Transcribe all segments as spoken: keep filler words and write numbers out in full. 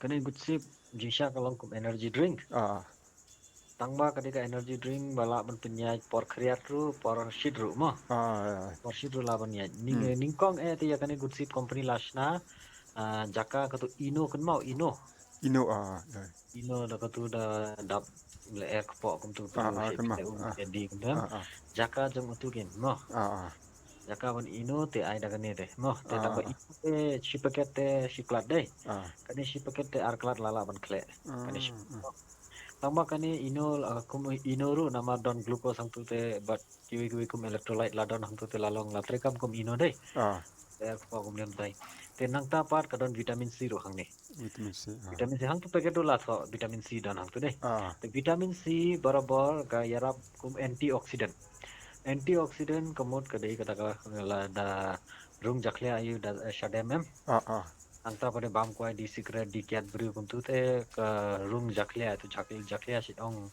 Kane Gutsip jingshisha ka long kum energy drink. Ah. Tangba ka dei ka energy drink ba lah ban pynïaid por khriat ruh, por shit ruh mo. Ah, ya. Por shit ruh lah ban ïaid. Ning, hmm, nyngkong eh te ïa kane Gutsip company la shna, ah, jaka katu Eno kynmaw, Eno. Eno, ah, ya. Eno da katu da dap lyer kpoh kumtu tu, ah, ah, shape kynmaw, te um, ah, te di kumtu. Ah, ah. Jaka jong utu kin mo. Ah, ah. Jaka ban Eno te ai da kane te mo. Te, ah, tangba Eno te shi packet te shi klat dei. Ah. Kane shi packet te ar klat la lah ban khleh. Kane shi. Ah, ah. Tangba kane Eno, ah, kum Eno ruh namar don glucose hangtu te bad kiwei kiwei kum electrolyte la don hangtu te la long la treikam kum Eno dei. Ah. Te ar kpoh kum lem tai. Te nangta pat ka don vitamin C ruh hangne. Vitamin C, ah. Vitamin C hangtu packet ruh la thoh vitamin C don hangtu dei. Ah. Te vitamin C barabor ka ïarap kum antioxidant. Antioxidant ka mut ka dei kata ka la da rung jakhlia aïu da, eh, shadem em. Ah, ah. Nangta pat de bam kwai di cigarette di kiad briew kumtu te ka rung jakhlia tu jak-, jakhlia shit ong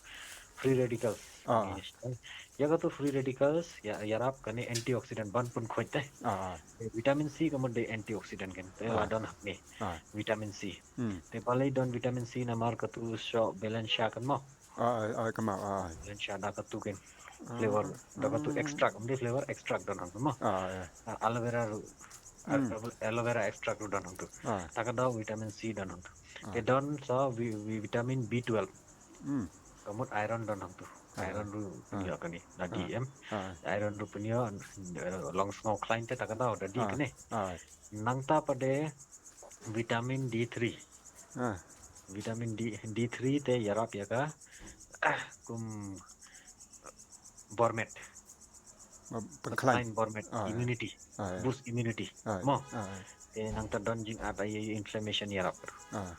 free radicals. Ah. Ïa katu free radicals ïa, ïarap kane antioxidant ban pynkhuid te. Ah. Te vitamin C ka mut dei antioxidant kan. Te, ah, la don hangne. Ah. Vitamin C. Hmm. Te balei don vitamin C namar katu shoh Balenciaga kan mo. Ah, ah, kynmaw, ah. Balenciaga da katu kan. Ah, flavor, da katu, ah, extract, um dei flavor extract don hangtu mo. Ah, ya. Ah, aloe vera ruh, hmm, aloe vera extract ruh don hangtu. Ah. Ta ka daw vitamin C don hangtu. Ah. Te don sa vi-, vi-, vitamin B twelve. Hmm. Ka mut iron don hangtu. Ah. Iron ruh, ah, pynïoh kane. Na, ah, D M. Ah. Iron ruh pynïoh, eh, long sngew khlaiñ te ta ka daw da di, ah, kane. Ah. Nangta pat de vitamin D three. Ah. Vitamin D, D three te ïarap ïa ka, ah, kum bor met. Ba, pynkhlaiñ. Pynkhlaiñ bor met, ah, ya. Immunity. Ah, ya. Boost immunity. Ah, ya. Mo. Ah, ya. Te nangta don jingad ïa, ïa inflammation ïarap. Ah.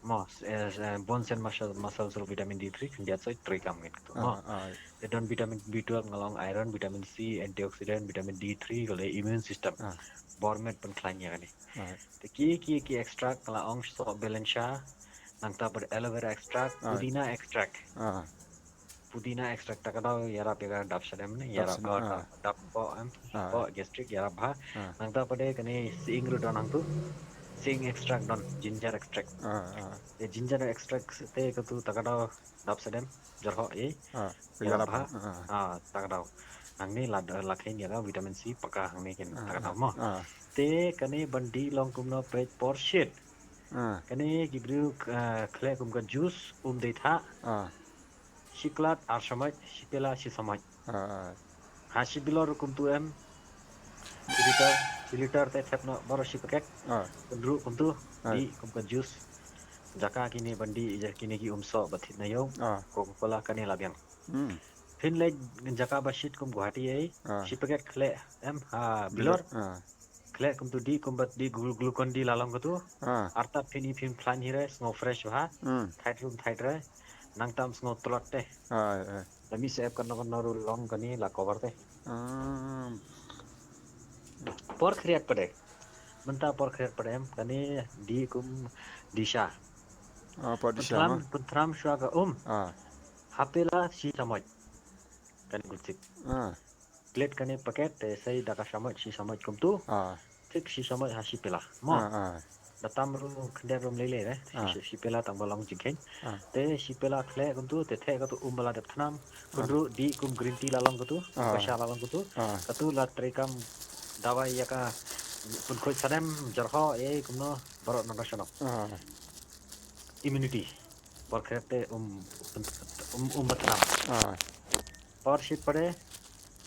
Mo, eh, eh, bones and muscle, muscles ruh vitamin D three khyndiat soi treikam ngin katu. Ah, mo. Ah, ya. Te don vitamin B twelve nga la ong iron, vitamin C, antioxidant, vitamin D three ka la immune system. Ah. Bor met pynkhlaiñ ïa kane. Ah. Te ki, ki, ki extract nga la ong shoh Balenciaga, nangta pat aloe vera extract, ah, pudina extract. Ah. Pudina extract ta ka daw ïarap ïa ka dap shadem ne, dap ïarap shadem, ka, ah, dap, dap kpoh em, ah, kpoh gastric ïarap bha. Ah. Nangta pat de kane sying ruh don hangtu. Sying extract don, ginger extract. Ah, ah. Te ginger extract te katu ta ka daw dap shadem, jyrhoh, eh. Ah, ïarap, ïarap bha. Ah. Ah, ta ka daw. Hangne la, la kheiñ ïa ka vitamin C paka hangne kin, ah, ta ka daw mo. Ah. Te kane ban dih long kumno peit por shit. Ah. Kane ki briew, ah, khleh kum ka juice, um dei thah. Ah. Shi klat ar shamoit, shi pela shi shamoit. Ah. Ha shi bilor kumtu em. Shi liter, shi liter te thep noh baroh shi packet. Ah. Kynruh kumtu, ah, dih kum ka juice. Jaka kine ban dih, jaka kine ki um soh ba thied na ïew. Ah. Coca-Cola kane la biang. Hmm. Phin leit jaka ba shit kum Guwahati ei. Ah. Shi packet khleh em ha bilor. Ah. Khleh kumtu dih kumba dih glu-, Glucon-D la long katu. Ah. Artat phin i phin khlaiñ hi re, sngew fresh bha. Hmm. Thait rum thait re. Nangta ym sngew tlot te. Ah, eh. La mih sep kano kano ruh long kane la cover te. Ah. Por khriat pat de. Mynta por khriat pat de em kane dih kum dih sha. Ah, por dih sha. Pynthram, ma? Pynthram shuwa ka um. Ah. Ha pela shi shamoit. Kane Gutsip. Ah. Klet kane packet te sei da ka shamoit shi shamoit kumtu. Ah. Thik shi shamoit ha shi pela. Mo. Ah, ah. Da tam ruh khyndiat ruh ym lei lei re. Ah. Shi, shi pela tang ba long jingkheiñ. Ah. Te shi pela khleh kumtu te theh katu um ba la dep thnam. Ah. Kynruh dih kum green tea la long katu. Ah. Ba sha la long katu. Ah. Katu la treikam dawai ïa ka pynkhuid shadem jyrhoh ei kumno baroh nongkyrshan. Ah. Immunity. Por khriat te um, um, um ba thnam. Ah. Por shit pat de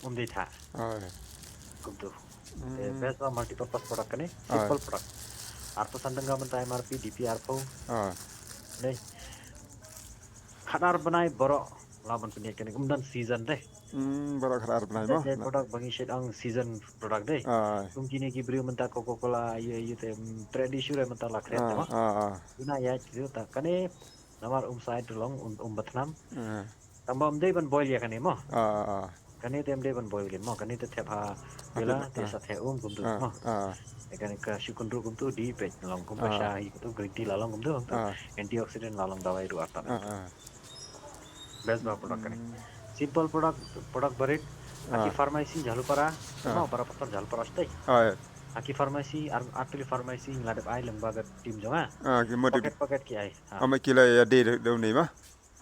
um dei thah. Ah. Kumtu. Hmm. Eh, best ba multipurpose product kane, ah, simple product. Arphew san tyngka mynta M R P, D P arphew. Ah. Dei. Khatar bnai baroh la ban pynïaid kane, um don season dei. Hmm, baroh khatar bnai mo. Te product ba ngi shait ong season product dei. Ah. Kum kine ki briew mynta Coca-Cola, ïa, ïa te, mm, trade issue re mynta la khriat te mo. Ah, ah. Ïa na ïa ki ta kane namar um sait long um, um ba thnam. Ah. Tang ba ym dei ban boil ïa kane mo. Ah, ah, ah. Kane te ym dei ban boil kin mo, kane te thep ha pela, ah, te sa thep um kumtu mo. Ah. Ïa kane ka shu kynruh kumtu dih peit long kum ka sha hi kumtu green tea la long kumtu. Ah. Antioxidant la long dawai ruh artat. Ah, ah. Best ba product kane. Hmm. Simple product, product barit. Ah. Ki pharmacy Jhalupara. Ah. Mo, para pastor Jhalupara stage. Ah, ya. Ha ki pharmacy, ar arpili pharmacy ngi la dep ai lyngba ka team jong nga. Ah, ki mo te. Packet packet ki ai. Ha. Ama ki la ïa de de ne ma.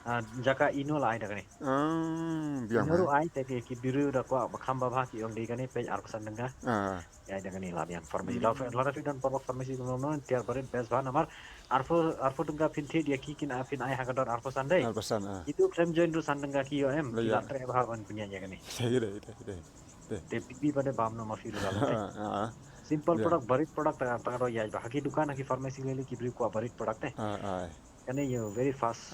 Ah, jaka ino la ai da kane. Ah, biang. Ino ruh ai te ki ki briew da kwah ba kham ba bha ki ong dei kane peit arphew san tyngka. Ah. Ïa ai da kane la biang pharmacy. La phi la phi don paralok pharmacy kumno no tiar barit best bha namar arphew arphew tyngka phin thied ïa ki kin a phin ai ha ka dor arphew san dei. Arphew san ah. Itu khlem join ruh san tyngka ki ïoh em ki Ïa. La treh bha ban pynïaid ïa kane. Dei dei dei dei. Te pipi ba de bam no ma phi ruh la long. Ah, ah. Simple Ïa. Product, barit product ta ta do ïa ba ha ki dukan ha ki pharmacy lele ki briew kwah barit product te. Ah, ah. Kane ïa very fast